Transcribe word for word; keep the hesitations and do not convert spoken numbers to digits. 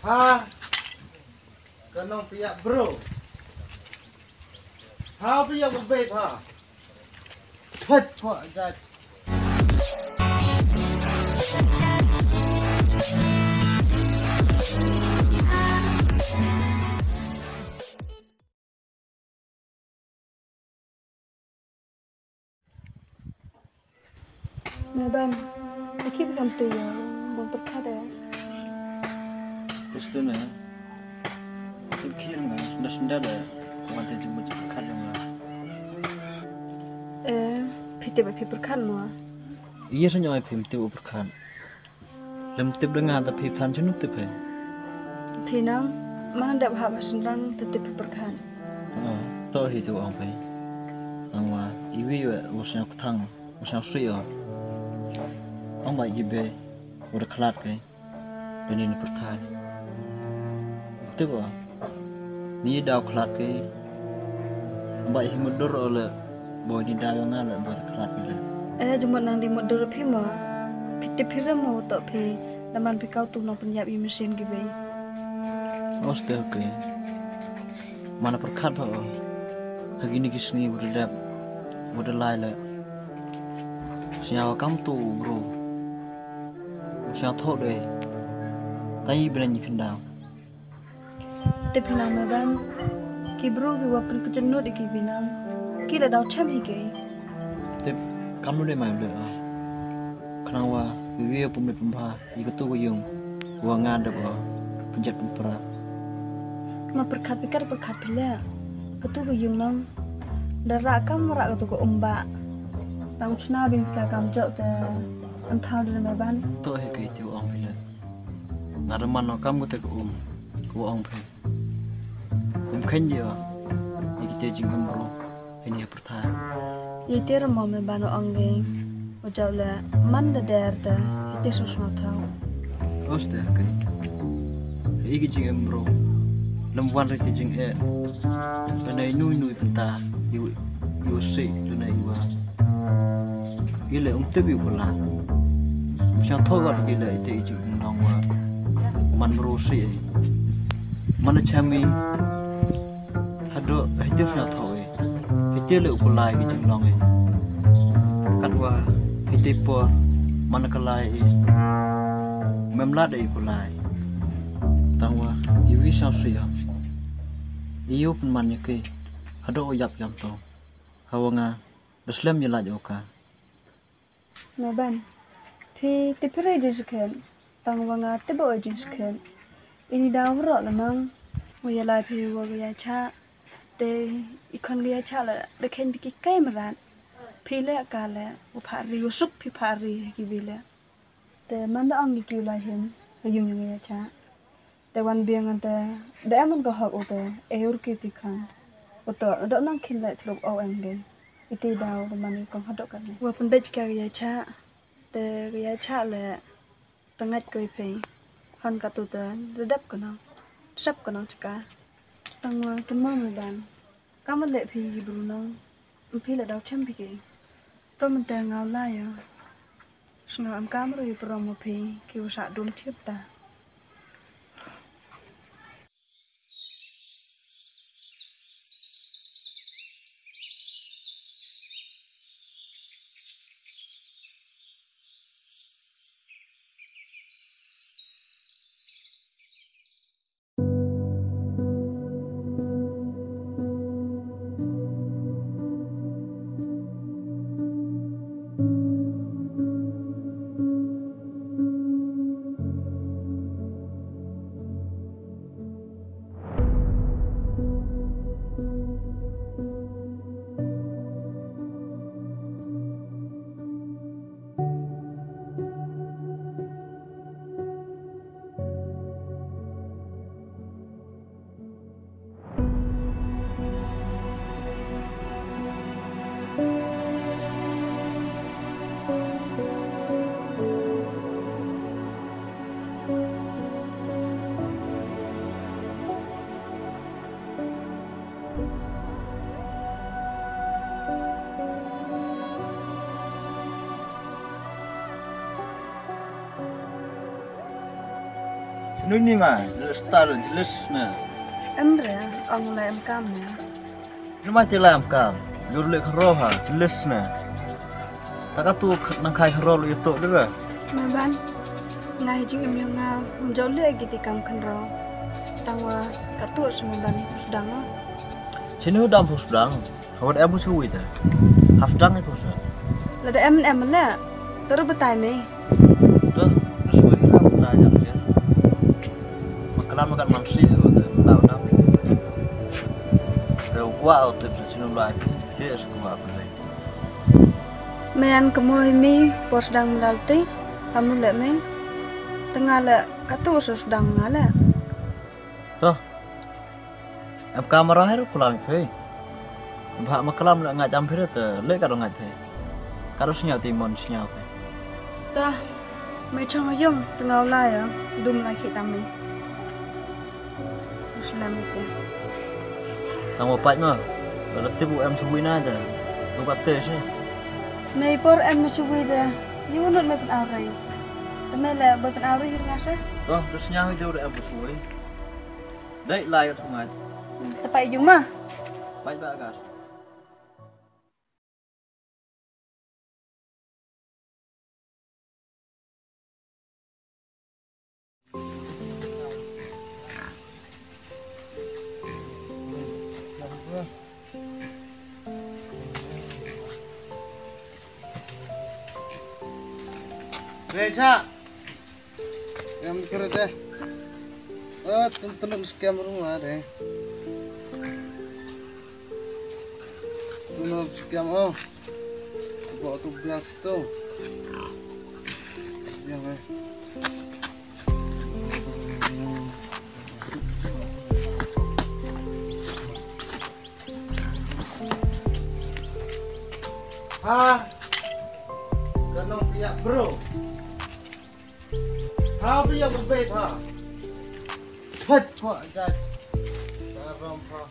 Ha, ka nongpynïap bro. Ha, pynïap u bei ha. Thot ko jat. Meban, aki bikam tu ya, bom perkada. Kustu na, tu kir nga, senda senda da, kau ada jumpa jumpa kat yang lah. Eh, piti ba pi perkat mo. Iya, senyum ai pim tu perkat. Lem tip da nga ta phi than chunu tip he. Phi nang, mana dap hap ha synrang ta tip phi pyrkhat. Ah, to hi tu ong phi. Tang wa, iwi wa, wa sñiaw kthang, wa sñiaw sui o. Ong ba ibe, wa da khlat ke. Da ni na pyrthai. Tip o. Ni daw khlad ki. Ba hi mutdur o le. Bo ni daw nga le bo ta khlad ki le. Eh, jumut nang di mutdur phi mo. Phi tip phi rem mo to phi. Naman phi kau tu nang pynïap i machine ki wei. Oste, okay. Mana pyrkhat ba o. Hagi ni ki sngi u dep. U de lai le. Sñiaw kam tu bro. Sñiaw tho de. Tai bren ni khyndau. Tip hi nang Meban. Ki bru ki wa pynkyjnut ki wi nang. Ki la daw chem hi ki. Tip kam nu de mai ble. Khnang wa wi wi pumit pumbha i katu ka yung. Wa nga da ba pynjet pumpra. Ma pyrkhat pikat pyrkhat pile. Katu ka yung nang. Da ra kam ra katu ka umba. Tang chuna bing ka kam jok te. An thaw de Meban. To hi ki ti ong pile. Nga da man no kam kata ka um. Ka ong phi. Um khein ji o. Ni kite jingim bro. Ini ha pyrthai. Ite rmo Meban ong ge. U jaw le man da der te. Ite so so thaw. Oste, okay. Ini ki jingim bro. Lem wan ri te jing e. Lane nui nui pynta. Yu, yu si lane yu wa. Ile um tip yu pula. Sñiaw tho wat ile ite i jing nong wa. Man bro si e. Mana chami. Hado hite sñiaw tho e. Hite le u kulai ki jinglong e. Katwa hite por mana kalai e. Mem lad e kulai. Tangwa iwi sñiaw sui o. Iyo pynman ya ki. Hado u yap yam to. Hawa nga da slem ya laj o ka. Meban. Phi tip phi re jingskhem. Tang wa nga tip ba o jingskhem. Ini daw ro la nang. Wa ya lai phi wa ga ya cha. Te i khon ga ya cha la da khein phi ki kai mrat. Phi le ka le wa pha ri wa suk phi pha ri ki wi le. Te man da ong ki ki lai hin. Ka yung yung ya cha. Te wan biang ante da em ka hok u te e ur ki ti khan. U to da nang khin le chluk o em ge. Iti daw da man kong hadok kan. Wa pun bej ka ya cha. Te ya cha le tangat ko i phe. Han ka tu te da dep ko nang. Sap ko nang chka. Tang wa te mo me dan. Ka ma le phi ki bru nang. Phi le daw chem phi ki. To man te ngaw la ya. Sngewbha em kam ruh ïa u prom u phi ki u sah dum thied ta. Nuni ma, le star jealous ne. Em re, ong le em kam ne. Numa te la em kam. Jur le khro ha, jealous ne. Ta ka tu nang khai khro lu itu de re. Me ban. Nga hi jingim yong nga, em jauh le agi ti kam khynro. Tang wa ka tu shu me ban sdang. Chinu dam sdang. Hawat em shu wi te. Hap dang ïa pyrsa. Lada em em le. Te ruh batai me. Te, te shu wi hap batai jar jar. Ma klam ma kat man shi, te, ma dau dam. Te u kwah u tip sa chinu lai. Te sa kwah pynlei. Me an kamo hi mi, por sdang me lal ti. Kamu le me. Te nga le katu sa sdang nga le. To. Em kamera hai ru kulam phe. Ba ma kalam la ngai tam phe te le ka ro ngai phe. Ka ro sñiaw ti mon sñiaw phe. Ta me chang yong te ngau la ya dum la ki tam me. Slam te. Tang wa pait ma. Ba la tibu em chui na te. Lu ka te se. Me por em chui te. Yu nut me pen arai. Te me le ba pen arai hir nga se. Doh, doh sñiaw hi te em chui. Dei lai ïa sungai. Te pait jong ma. Pait ba gas. Recha. Em kere de. Ah, tun tun scam room a de. Tun scam oh. Ba tu bias tu. Yang eh. Ha. Kanong pia bro. Ha pia bebe ha. Phat pha jat. Taram pha.